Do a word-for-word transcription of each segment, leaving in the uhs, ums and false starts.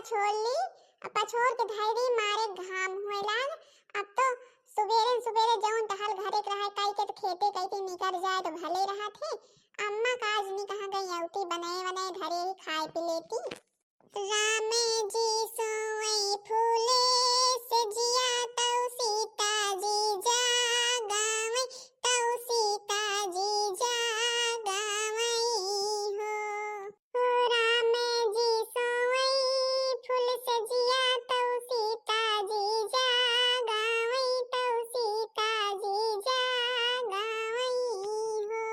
छोड़ ली, अब पछोर के धैरी मारे घाम हुए लाग। अब तो सुबेरे सुबेरे जौन टहल घरे के रहे, कई के तो खेते कई के निकर जाए तो भले रहत है। अम्मा का आज नी कहाँ गई, अउती बनाए बनाए घरे ही खाए पी लेती। रामे जी सोए फूले से जिया तौ सीता जी जागावे, तौ सीता जी जागावे हो। हो रामे जी सोए फूल से जिया तौ सीता जी जागावे, तौ सीता जी जागावे हो।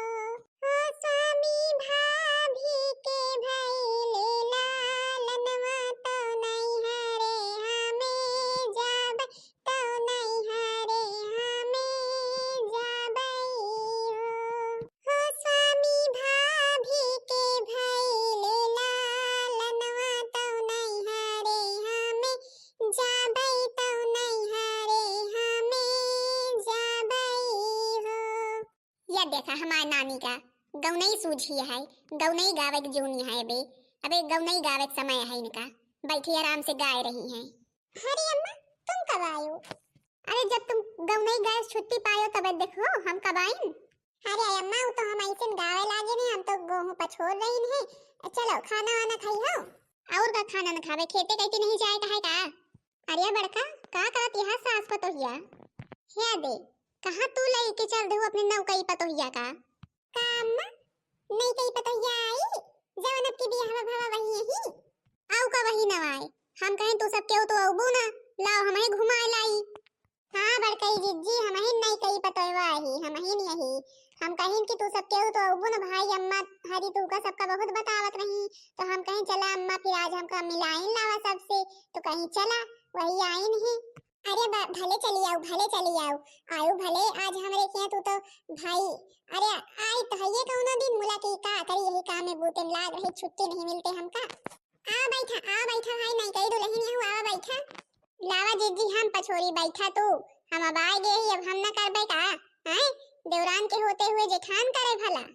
हो स्वामी भाभी के भइले लालनवा तौ नैहरे हमें जाबे, तौ नैहरे हमें जाबे हो। हो स्वामी भाभी के भइले लालनवा तौ नैहरे हमें जाबे, तौ नैहरे हमें जाबे हो। या देखा हमार नानी का गौनई सूझी है, गौनई गावे के जूनी है बे। अबे गौनई गावे के समय है इनका, बैठी आराम से गाए रही हैं। अरे अम्मा, तुम कब आयो? अरे जब तुम गौनई गए छुट्टी पायो तब देखो हम कब आइन। अरे अम्मा, वो तो हम ऐसे गावे लागे नहीं, हम तो गोहूं पछोर रही है। चलो खाना वाना खाई हो। और का खाना न खावे, खेते कइती नहीं जाए का है का? अरे बड़का, का करत यहाँ सास पतोहिया? हे दे, कहाँ तू लइके चल देहु अपने नौकई पतोहिया का? का अम्मा, नौकई पतोहिया आई, जवन अब की बियाह भवा वही यही? आऊ का वही न आए, हम कहें तू सब केहू तो अउबू ना, लाओ हमही घुमाए लाई। हाँ बड़कई जिज्जी, हमहिन नौकई पतोहिया ही, हमहिन यही। हम कहिन कि तू सब केहू तो अउबू न भाई, अम्मा हरी तू का सबका बहुत बतावत रही, तो हम कहें चला अम्मा फिर आज हमका मिलाइन लावा सबसे, तो कहीं चला वही आइन ही। अरे बा-, भले चली आऊ, भले चली आऊ, आऊ भले आज हमरे किहाँ तू तो भाई। अरे आई तो हइये कौनो दिन मुला की का करी, यही काम में बूते में लाग रही, छुट्टी नहीं मिलते हमका। आ बैठा, आ बैठा भाई, नौकई दुलहिन यहू आवा बैठा। लावा जिज्जी हम पछोरी बैठा तू, हम अब आए गए ही, अब हम न करबे का? हैं? देवरान के होते हुए जेठान करे भला।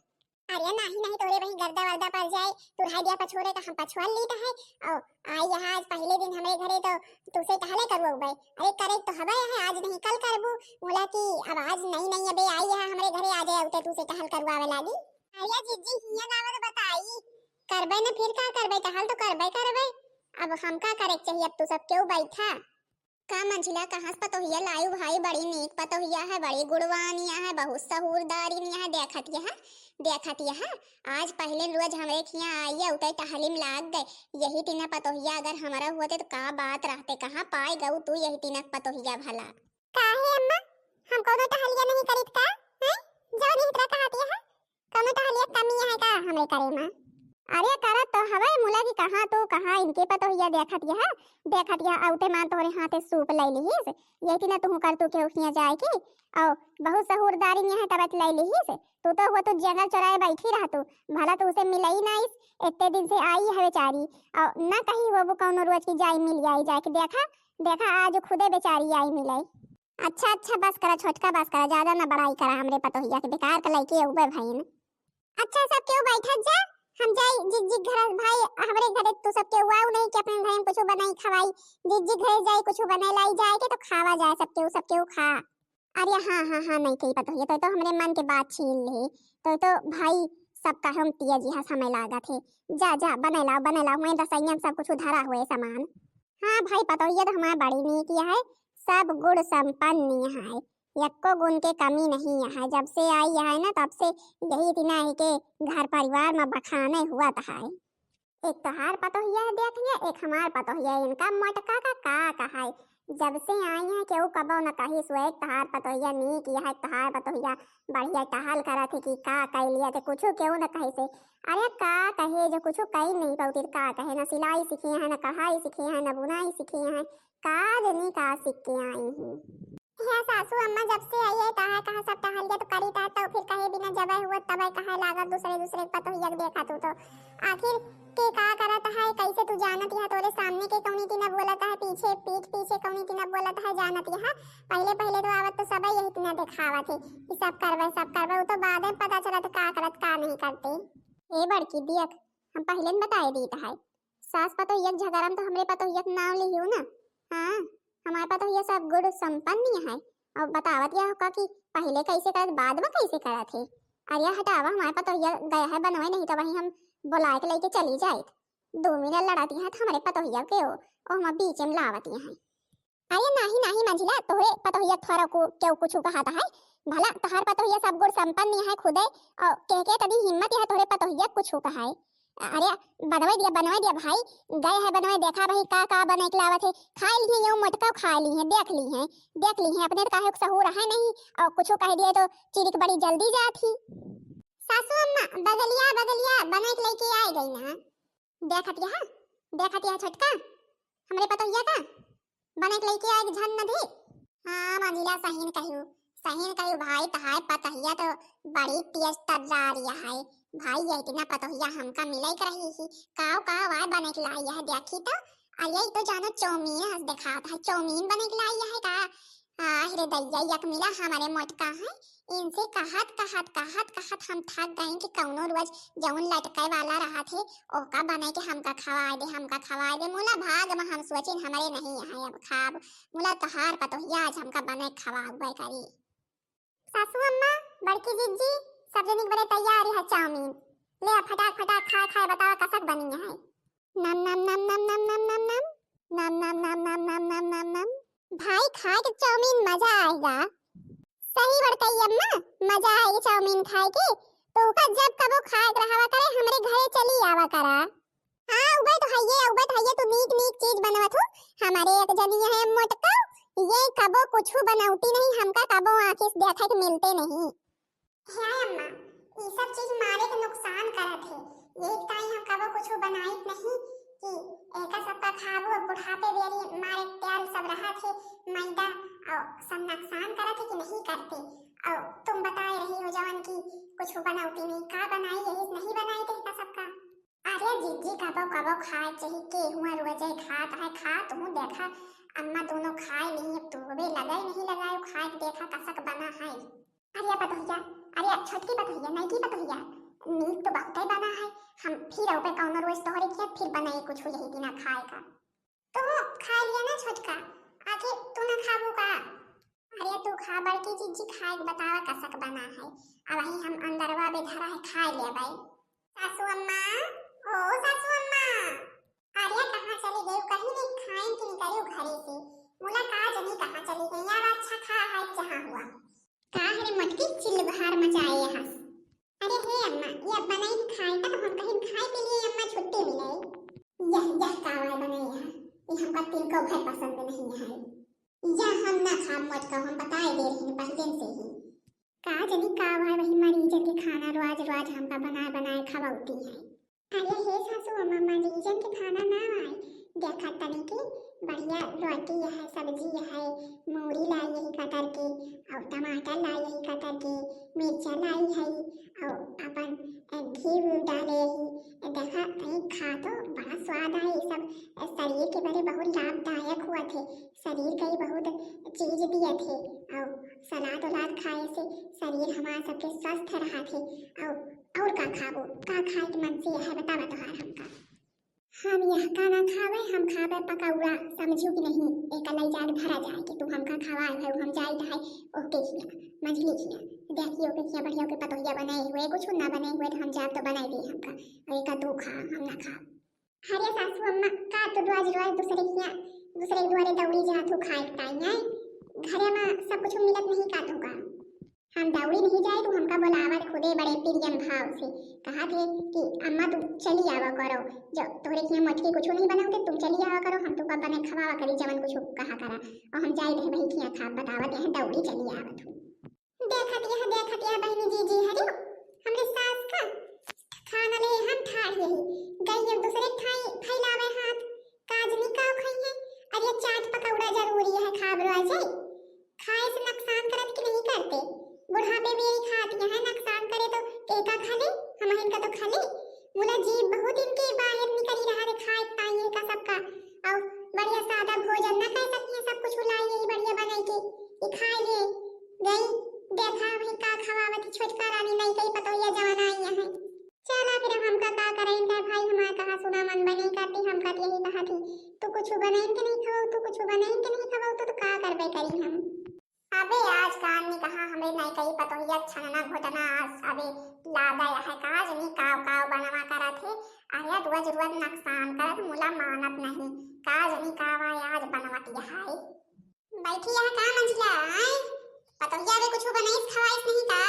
अरे नाही, नाही, तोरे वही गर्दा वर्दा पड़ जाए, तू रह दिया पछोरे का, हम पछोर लीत है। और आई यहाँ आज पहले दिन हमरे घरे तो तू से टहले करवाऊ बे। अरे करे तो हबे है, आज नहीं कल करबू। बोला कि अब आज नहीं, नहीं, अबे आई यहाँ हमरे घरे आ जाए, उते तू से टहल करवावे लागी। अरे जिज्जी हिया गावत बताई, करबे न फिर का करबे, टहल तो करबे करबे। अब हम का करे के चाहिए, अब तू सब केहू बैठा। का मंझिला, कहाँ से पतोहिया लायू भाई? बड़ी नीक पतोहिया है, बड़ी गुणवानिया है, बहुत सहूरदारिनिया है। देखत यह, देखत यह, आज पहले रोज हमरे खिया आई है, उतई टहलिम लाग गए। यही तिना पतोहिया अगर हमारा होते तो का बात रहते, कहाँ पाए गऊ तू यही तिना पतोहिया भला? काहे अम्मा, हम कौनो टहलिया नहीं करित का? हैं? जवन यही तरह कहत यह, कौनो टहलिया कमी है का हमरे करे मा? अरे करत तो हवे मुला की कहाँ तू, कहाँ इनके पतोहिया देखत यह, देखत यह अउते मान तोहरे हाथे सूप लइ लिहिस। यही तिना तुहू कर तू केहू खिया जाए के, और बहुत सहूरदारिन यह तबत लइ लिहिस। तू तो हुआ तू जंगल चौराहे बैठी रह तू, भला तू उसे मिलई नाइस, इतने दिन से आई है बेचारी, और न कही होबू कौनो रोज की जाई मिल आई जाए के। देखा, देखा आज खुदे बेचारी आई मिलई। अच्छा, अच्छा, बस करा छोटका, बस करा, ज्यादा ना बड़ाई करा हमरे पतोहिया के, बेकार के लइके अउबे भइन। अच्छा, सब केहू बैठत जा, हम जाई जिज्जी घर, भाई हमरे घरे तू सब केहू आऊ नहीं कि अपने घरे में कुछ बनाई खवाई, जिज्जी घरे जाई कुछ बने लाई जाए के तो खावा जाए सब केहू, सब केहू खा। अरे हाँ, हाँ, हाँ, नौकई पतोहिया, तो, तो हमरे मन के बात छीन ली, तो, तो भाई सब कहे हम तिया जी हाँ समय लागत है, जा, जा, बने लाओ, बने लाओ, मैं रसोइया में सब कुछ धरा हुए सामान। हाँ भाई, पतोहिया तो हमार बड़ी नीक है, सब गुण संपन्न है, यक्को गुण के कमी नहीं है। जब से आई है ना, तब से यही तिना ही के घर परिवार में बखाने हुआ है। एक तोहार पतोहिया है, देख लिया, एक हमार पतोहिया है, इनका मोटका का का कहाई। जब से आई है, केहू कबो न कही सो, एक तोहार पतोहिया नीक है, तोहार पतोहिया बढ़िया टहल करत है कि का कह लिया, तो कुछ केहू न कही से। अरे का कहे, जो कुछ कही नहीं पाउती, का कहे, न सिलाई सीखे हैं, न कढ़ाई सीखे हैं, न बुनाई सीखे हैं, का जनी का सीख के आई हैं। हे सासू अम्मा, जब से आई है, ताहे कहा सब टहलिया तो करी ता, तो फिर कहे बिना जबे हुआ तबे कहे लागत दूसरे दूसरे के पतोहिया के देखा तू तो। आखिर के का करत है, कैसे तू जानत यह, तोरे सामने के कौनी ती न बोलत है, पीछे पीठ पीछे कौनी ती न बोलत है, जानत यह। पहले पहले तो आवत तो सब यही ती न दिखावत है कि सब करबे, सब करबे, वो तो बाद में पता चलत का करत का नहीं करते। ए बड़की दियक, हम पहले न बताए दीत है, सास पतोहिया के झगड़ा में तो हमरे पतोहिया के नाम लिहियो ना। हाँ, हमारे पतोहिया सब गुण संपन्न है। और बतावत या का कि पहले कैसे करत, बाद में कैसे करत है। अरे हटावा, हमारे पतोहिया गया है बनवे, नहीं तो वहीं हम बुलाए के लेके चली जाए। दो मिनट लड़ाती है तो हमारे पतोहिया के ओ, ओ हमारे बीच में लावती है। अरे नाही, नाही मंझिला, तोहरे पतोहिया थोड़ा को क्यों कुछ कहत है? भला तोहार पतोहिया सब गुण संपन्न है खुदे, और कह के तभी हिम्मत है तोहरे पतोहिया कुछ कहा है। अरे बनवे दिया, बनवे दिया भाई, गए है बनवे, देखा भाई का का बने के लावत है, खा ली है, यो मोटका खा ली है, देख ली है, देख ली है, अपने तो काहे सहूर है नहीं, और कुछ कह दिए तो चिड़िक बड़ी जल्दी जात ही। सासू अम्मा, बगलिया, बगलिया बने के लेके आए गई ना। देखत यह, देखत यह छोटका, हमरे पतोहिया का बने के लइके आए के झन न दे। हाँ मंझिला, सहीन कहियो, सहीन कहियो भाई, तहार पतोहिया तो बड़ी तेज तर्रार है भाई। ये इतना पतोहिया हमका मिले के रही ही, काव काव आए बने के लाई है, देखी तो। अरे ये तो जानो चाउमीन हस देखात है, चाउमीन बने के लाई है का? आह रे दैया, यक मिला हमारे मोटका है, इनसे कहत, कहत, कहत, कहत हम थक गए कि कौनो रोज जौन लटके वाला रहत है, ओका बने के हमका खवाए दे, हमका खवाए दे। मुला भाग में हम सोचिन हमरे नहीं है अब खाब, मुला तोहार पतोहिया आज हमका बने खवाबे करी। सासू अम्मा, बड़की जिज्जी, सब जनी के बड़े तैयारी है चाउमीन। ले आ फटाक फटाक खाए खाए बतावा कसक बनी है। नम नम नम नम नम नम नम नम। नम नम नम नम नम नम नम नम। भाई खाए के चाउमीन मजा आएगा। सही बड़कई अम्मा, मजा आएगी चाउमीन खाए के। तोहका जब कबो खाए के रहवा करे, हमरे घरे चली आवा करा। हाँ, उबे तो हइये, उबे तो हइये, तू नीक नीक चीज बनवत हो। हमारे एक जनी है मोटका, ये कबो कुछ बनौती नहीं, हमका कबो आँखी से देखे के मिलते नहीं। हे अम्मा, ई सब चीज मारे के नुकसान करत है। यही ताई हम कबो कुछ बनाइत नहीं कि एका सबका खाबो, बुढ़ापे बेरी मारे के तैयार सब रहत है, मैदा और सब नुकसान करत है कि नहीं करते। और तुम बताए रही हो जवन कि कुछ बनौती नहीं, का बनाई, यही से नहीं बनाई थे का सबका। अरे जिज्जी, कबो कबो खाए चाहिए, के हुआ रोजे खात है, खा तू देखा, अम्मा दोनों खाए नहीं, अब तू बे लगे नहीं लगाए, खाए के देखा कसक बना है। अरे पतोहिया, अरे छोटकी पतोहिया, नईकी पतोहिया, नीक तो बहुते बना है। हम फिर अउबे कौनो रोज तोहरे किया, फिर बनाई कुछ यही दिना खाए का। तू खा लिया ना छोटका, आखिर तू ना खाबू का? अरे तू खा बड़की जिज्जी, खाए के बतावा कसक बना है। अब वही हम अंदरवा बे धरा है, खा लेबै। सासू अम्मा, ओ सासू अम्मा, अरे कहाँ चली गई? कहीं नहीं खाए कि निकली घरे से। मुला का जनी कहाँ चली गई? अब अच्छा खा है जहाँ हुआ। का रे मोटकी चिल्लबहार मचाए हस? अरे हे अम्मा, ये अब्बा नहीं खाए का तो हम कहीं खाए के लिए अम्मा छुट्टी मिले। यह, यह का वाला बनाए है? ये हमका तिनको भर पसंद नहीं है। यह हम ना खा मोटका, हम बताए दे रही पहले से ही। का जनी का वाला वही मरीजन के खाना रोज रोज हमका बनाए बनाए खवाती है। अरे हे सासू अम्मा, मरीजन के खाना ना आए, देखा तनी के बढ़िया रोटी है, सब्जी है, मूरी लाई यही कतर के, और टमाटर लाई यही कतर के, मिर्चा लाई है, और अपन, अ, घी भी डाले ही। देखा तनी खा तो बड़ा स्वाद आए, ई सब, अ, शरीर के बड़े बहुत लाभदायक हुआ थे, शरीर कई बहुत चीज दिए थे, और सलाद उलाद खाए से शरीर हमारा सबके स्वस्थ रहा थे। और और का खाबो? का खाए के मन से है बतावा तोहार हमका। हम यह का ना खावे, हम खावे पकौड़ा, समझू कि नहीं? एक लई जाके धरा जाए कि तू हमका खवाए है, हम जाइत है ओके खिया, मझली खिया, देखिए ओके खिया बढ़िया ओके पतोहिया बने हुए, कुछ ना बने हुए तो हम जाब तो बनाई दे हमका, और एक तू खा, हम ना खा। अरे सासू अम्मा, का तू रोज रोज दूसरे खिया, दूसरे दुआरे दौड़ी जात हो खाए के ताई, हैं? घरे में सब कुछ मिलत नहीं का तू का? हम दौड़ी नहीं जाए, तू हमका बोलावत खुदे बड़े प्रियम भाव से। कहा थे कि अम्मा तू चली आवा करो, जो तोहरे खिया मोटकी कुछ नहीं बनाते, तुम चली आवा करो, हम तुमका बने खवावा करी जवन कुछ कहा करा, और हम जाए रहे वही खिया था बतावत यहाँ दौड़ी चली आवत हूँ। देखत यह, देखत यह बहिनी जी, जी हरियो, हमरे सास का खाना ले हम ठाढ़ यही, गई अब दूसरे ठाई फैलावे हाथ, काजनी का खइहे, अब ये चाट पकौड़ा जरूरी है खाब रोजे। खाए से नुकसान करत कि नहीं करते? बुढ़ापे में यही खात यह नुकसान करे तो केका खा ले, हम इनका तो खा ले। मुला जीभ बहुत इनके बाहर निकली रहा रे खाए ताई का सबका। और बढ़िया सादा भोजन ना कर सकिए, सब कुछ लाई यही बढ़िया बनाई के, ई खाए लिए गई। देखा भाई का खवावत ही छोटका रानी, नई कई पतोहिया जवान आई है। चला फिर अब हमका का करें, इनका भाई हमारा कहा सुना मन बने का। यही कहा थी, "तू कुछ बनाइन के नहीं खवाऊ, तू कुछ बनाइन के नहीं खवाऊ, तो, तो का करबे करी हम?" अबे आज कान में कहा हमरे नयकई पतोहिया छनना घोटना, आज अबे लादा यह का जनी काव काव बनवा करत है। अरे रोज रोज नुकसान करत, मुला मानत नहीं, का जनी काव आज बनवत यह है। बैठी यहाँ का मंझिया, आय? पतोहिया रे कुछ बनाइस खवाइस नहीं का?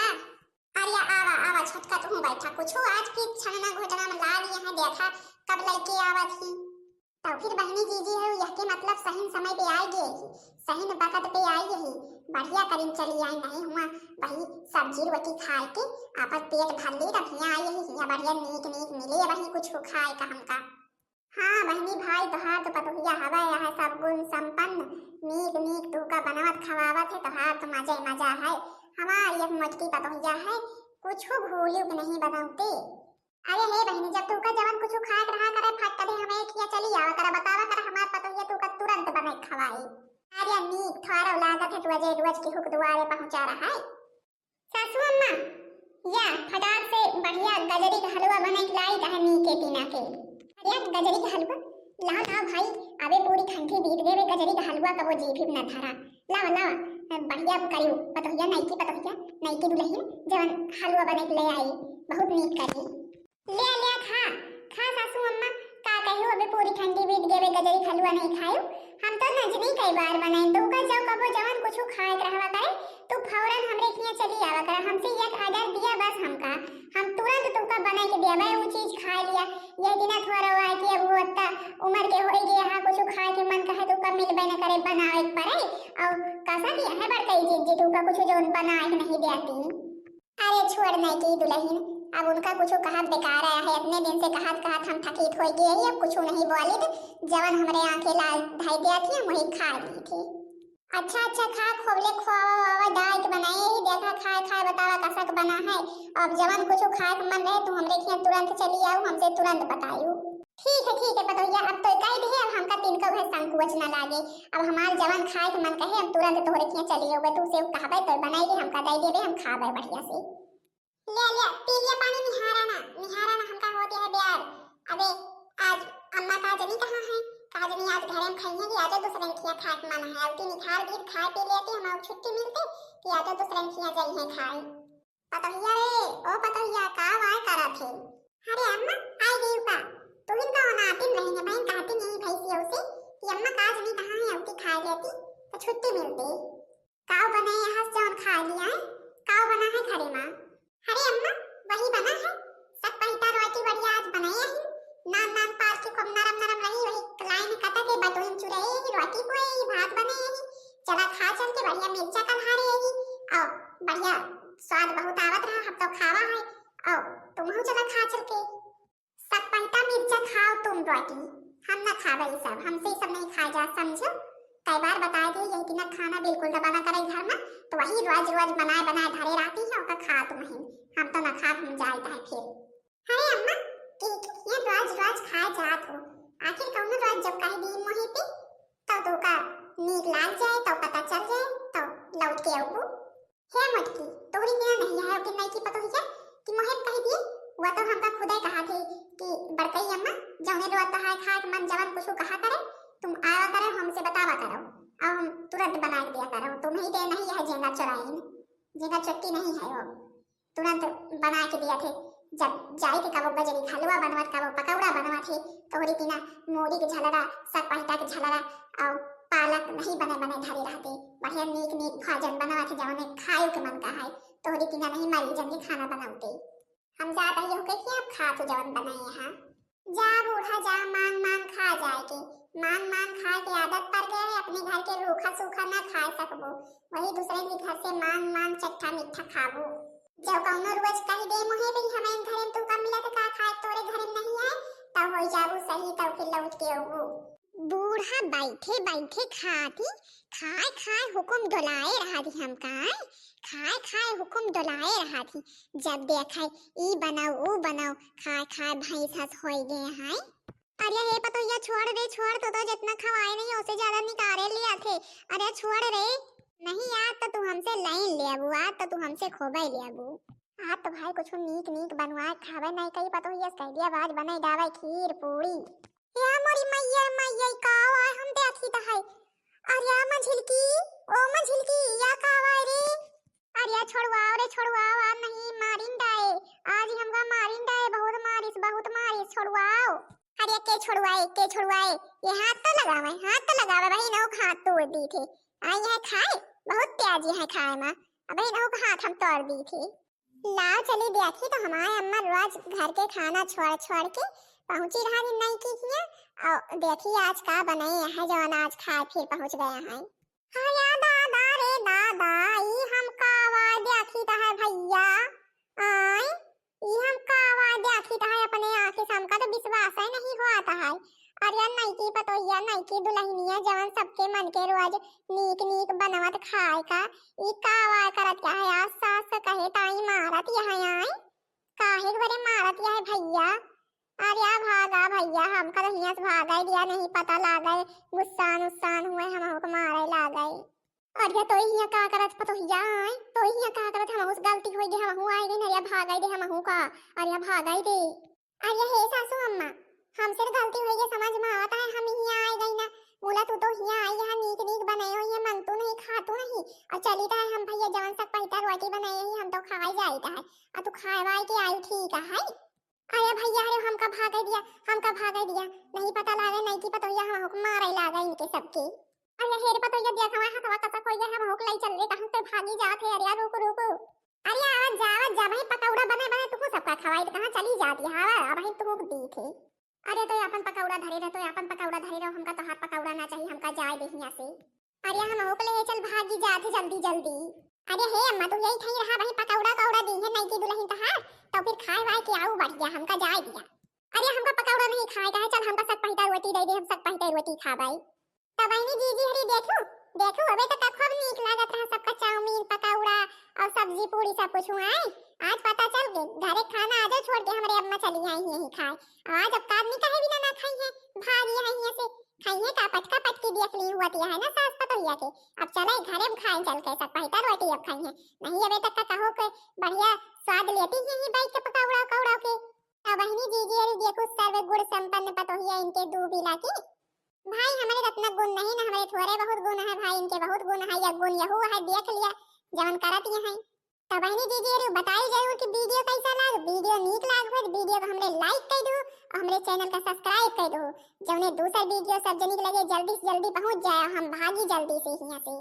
अरे आवा, आवा छोटका, तू बैठा, कुछ आज की छनना घोटना में लाग यहाँ, देखा कब लड़के आवत ही। तो फिर बहनी जीजी है, यह के मतलब सही समय पे आइ गए ही, सही बखत पे आइ ही। बढ़िया करीन चली आई, नहीं हुआ वही सब्जी रोटी खाए के आपन पेट भर ली, तब हियाँ आइ ही, हियाँ बढ़िया नीक नीक मिले वही कुछ खाए का हमका। हाँ बहनी भाई, तोहार तो पतोहिया हवे, यह सब गुण संपन्न, नीक नीक तू का बनवत खवावत है, तोहार तो मजे मजा है। हमार एक मोटकी पतोहिया है, कुछ भूलियो के नहीं बनौते। अरे हे बहिनी, जब तोहका जवन कुछ खाए के रहा करे, फट दे हमें खिया चली आवा करे, बतावा करे, हमार पतोहिया तोहका तुरंत बनाई खवाई। अरे नीक थोड़ा लागत है, तू अजय रोज के हुक दुआरे पहुँचा रहा है। सासू अम्मा, या फटाक से बढ़िया गजरी के हलवा बनाई के लाई, चाहे नीके तीना के। अरे गजरी के हलवा, लाओ लाओ भाई, अबे पूरी ठंडी बीत गए, गजरी के हलवा कबो जीभी न धरा। लाओ लाओ, बढ़िया करियो पतोहिया, नईकी पतोहिया, नईकी दुल्हन, जवन हलवा बनाई के ले आई, बहुत नीक करी। ले, ले, खा, खा सासू अम्मा, का कहियो, अबे पूरी ठंडी बीत गए, गजरी के हलवा नहीं खायो। हम तो नंजनी कई बार बनाए, तो का जाओ कबो जवन कुछ खाए के रहवा करे, तू फौरन हमरे खिया चली आवा कर, हमसे एक order दिया बस हमका, हम तुरंत तुमका बनाए के दिया, भाई वो चीज खा लिया। यह दिना थोड़ा हुआ है कि अब वो अत्ता उम्र के होई गया है, कुछ खाए के मन कहे तो का मिलबे न करे, बनावे के पड़े। और कसा दिया है बड़कई जीजी, तुमका कुछ जौन बनाए के नहीं देती। अरे छोड़ नईकी दुल्हन, अब उनका कुछ कहत बेकार है, इतने दिन से कहत कहत हम थकित हो गए ही, अब कुछ नहीं बोली, तो जवन हमरे आंखें लाल धाई दिया थी, हम वही खा ली थी। अच्छा अच्छा खा, खोबले खोवा वावा डाल के बनाए ही, देखा खाए खाए बतावा कसक बना है। अब जवन कुछ खाए के मन रहे, तू हमरे खिया तुरंत चली आऊ, हमसे तुरंत बतायू। ठीक है ठीक है पतोहिया, अब तो कह दे, अब हमका तिनको है संकोच न लागे। अब हमार जवन खाए के मन कहे, हम तुरंत तोहरे खिया चली आऊ, तू से कहबे तो बनाई के हमका दे देबे, हम खाबे बढ़िया से। ले, ले, पी लिया पानी, निहारा ना, निहारा ना, हमका होत है ब्यार। अबे, आज अम्मा का जनी कहाँ है? का जनी आज घरे में खाई है कि आज दूसरे के खिया खाए के मन है। अबकी निखार दी खाए पी लेती, हम छुट्टी मिलती कि आज दूसरे के खिया जाई है खाए। पतोहिया रे, ओ पतोहिया, का वाय करत है? अरे अम्मा, आई गई का? तुहिन का नातिन रही है, बहन कहती नहीं भैंसियों से कि अम्मा का जनी कहाँ है, अबकी खाए लेती, तो छुट्टी मिलती। काव बनाए हस जौन खा लिया है? काव बना है घरे मा? अरे अम्मा, वही बना है, सब पहिता रोटी बढ़िया आज बनाए है। नान नान पाल के खूब नरम नरम रही, वही कलाई में कटा के बटोइन चुराए ही, रोटी हुए ही, भात बनाए ही। चला खा चल के बढ़िया मिर्चा कल्हारे ही, और बढ़िया स्वाद बहुत आवत रहा, हम तो खावा है, और तुम चला खा चल के। सब पहिता मिर्चा खाओ तुम रोटी, हम ना खाबे ई सब, हमसे ई सब नहीं खाए जा, समझो? कई बार बताए थे, यही दिना खाना बिल्कुल ना बना करे घर में, तो वही रोज रोज बनाए बनाए धरे रहती है, ओका खा तुम ही, हम तो ना खा, हम जाए है फिर। अरे अम्मा, के के ये रोज रोज खाए जात हो, आखिर कौनो रोज जब कह दी मोहे पे, तो तोका नीक लाग जाए, तो पता चल जाए, तो लौट के अउबू। हे मोटकी, तोहरी किया नहीं है, ओके नईकी पतोहिया कि मोहे कह दिए, वह तो हमका खुदे कहा थे कि बड़कई अम्मा, जौने रोज तोहार खाए के मन जवन कुछ कहा करे, तुम आवा करो, हमसे बतावा करो, और हम तुरंत बना के दिया करो। तुम ही दे नहीं है जेंगा चोराइन, जेंगा चोट्टी नहीं है वो, तुरंत बना के दिया थे। जब जाए थे कबो बजरी हलवा बनवा थे, कबो पकौड़ा बनवा थे, तोहरी बिना मूरी के झलरा, साग पहिता के झलरा, और पालक नहीं बने बने धरे रहते। बढ़िया नीक नीक भोजन बनवा थे, जौने खाए के मन का है। तोहरी बिना नहीं मरी जन के खाना बनौते। हम जात ही होके कि आप खा तू जवन बनाए यहाँ। जा बूढ़ा जा, मांग मांग खा जाए के। मांग मांग खाए के आदत पड़ गए है, अपने घर के रूखा सूखा ना खाए सकबो, वही दूसरे के घर से मांग मांग चट्ठा मिट्ठा खाबो। जब कौनो रोज कह दे मुहे भी हमें घरे में तू कम मिला तो का खाए तोरे घरे में नहीं आए, तब हो जाबू सही, तब फिर लौट के अबू। बूढ़ा बैठे बैठे खाती, खाए खाए हुकुम डोलाए रहा थी हमका, खाए खाए हुकुम डोलाए रहा थी। जब देखा ई बनाओ, ऊ बनाओ, खाए खाए भैंस हंस होई गए हैं। अरे हे पतोहिया, छोड़ रे, छोड़, तो, तो जितना खवाए नहीं, उससे ज्यादा निकारे लिया थे। अरे छोड़ रे। नहीं, आज तो तू हमसे लाइन लेबू, आज तो तू हमसे खोबे लेबू। आज तो भाई कुछ नीक नीक बनवाए खावे नहीं कही पतोहिया, कह दिया आज बने गावे खीर पूरी। या मोरी मैया, मैया, ई का आवाय हम देखी त है। अरे या मझिलकी, ओ मझिलकी, या का आवाय रे? अरे या छोड़वाओ रे, छोड़वाओ, आज नहीं मारिन डाए, आज ही हमका मारिन डाए, बहुत मारिस, बहुत मारिस, छोड़वाओ। अरे के छोड़वाए, के छोड़वाए, ये हाथ तो लगावे, हाथ तो लगावे, बहिन, ओक हाथ तोड़ दी थे। आई है खाए, बहुत प्याजी है खाए मा, अब बहिन, ओक हाथ हम तोड़ दी थे। लाओ चली देखी तो हमारे अम्मा रोज घर के खाना छोड़ छोड़ के पहुँची रहा दिन नइकी हियाँ। और देखी आज का बनाई है जौन आज खाए फिर पहुँच गया है। हाँ या दादा रे दादा, ई हम का आवाज देखी त है भैया। आय, ई हम का आवाज देखी त है अपने आँखें से, हमका तो विश्वास ही नहीं होत है। अरे या नइकी पतोहिया, नइकी दुल्हनिया जौन सबके मन के रोज नीक नीक बनवत खाए का, ई का आवाज करत या है? आज सास कहे ताई मारत या है, आय। काहे के बरे मारत या है भैया? अरे या भागा भैया, हमका तो हियाँ से भागै दिया, नहीं पता लागै, गुस्सान उस्सान हुए, हमहू के मारे लागै। अरे या तोई हियाँ का करत पतोहिया, आय? तोई हियाँ का करत, हमहू से गलती होइ गई, हमहू आए गई, अरे या भागै दे हमहू का, अरे या भागै दे। अरे हे सासू अम्मा, हमसे तो गलती होइ गई, समझ मा आवत है, हम हियाँ आए गई ना, मुला तू तो हियाँ आई, यहाँ नीक नीक बनाए हो, ये मंगतू नहीं, खातू नहीं, और चली त है हम भैया जौन सक पहिता रोटी बनाए ही, हम तो खाए जाइत है, और तू खाए वाए के आई, ठीक है। अरे भैया, अरे हमका भागै दिया, हमका भागै दिया, नहीं पता लागै, नइकी पतोहिया हमहू के मारै लागै इनके सबके। अरे हे रे पतोहिया, देख हमार हथवा कसक होइ गया, हमहू के लाई चल रे, कहाँ से भागी जात है? अरे रुक, रुक। अरे आवत जा, आवत जा, वही पकौड़ा बने बने तुहू सबका खवाई, त कहाँ चली जात है? आवा, अब वही तुहू दी थे। अरे तो अपन पकौड़ा धरे रह, तो अपन पकौड़ा धरे रहो, हमका तोहार पकौड़ा ना चाहिए, हमका जाए दे हियाँ से। अरे हमहू के ले चल, भागी जात है जल्दी जल्दी। अरे हे अम्मा, तू यही ठही रहा, वही पकौड़ा कौड़ा दी है नइकी दुल्हन तहार, तो फिर खाए वाए के आऊ बढ़िया, हमका जाए दिया। अरे हमका पकौड़ा नहीं खाए का है, चल हमका सक पहिता रोटी दे दे, हम सक पहिता रोटी खाबै। तो बहिनी जीजी हरी देखू, देखू अबे तो का खूब नीक लागत रहा सबका चाउमीन, पकौड़ा और सब्जी पूरी सब कुछ हुआ है। आज पता चल गए, घरे खाना आजो छोड़ के हमरे अम्मा चली आई यहीं खाए। आज अब का आदमी कहे बिना ना खाई है, भागी है यहाँ से। खाइए का पटका पटकी देख ली हुआ तिया है ना सास पतोहिया के। अब चले घरे में खाए चल के सक पहिता रोटी अब खाई है। नहीं अबे तक का कहो के बढ़िया स्वाद लेती ही, ही बैठ के पकौड़ा उकौड़ा के। तो बहिनी जीजी अरे देखो सर्व गुण संपन्न पतोहिया इनके दू बिला की। भाई हमरे रत्ना गुण नहीं ना, हमरे थोड़े बहुत गुण है भाई, इनके बहुत गुण है। या गुण यहू है देख लिया जवन करत ये है। तो बहिनी जीजी अरे बताई जरूर कि वीडियो कैसा लाग, वीडियो नीक लाग हो तो वीडियो को हमरे लाइक कर दो और हमरे चैनल का सब्सक्राइब कर दो, जौने दूसर वीडियो सब जनी के लगे जल्दी से जल्दी पहुँच जाए, हम भागी जल्दी से हियाँ से।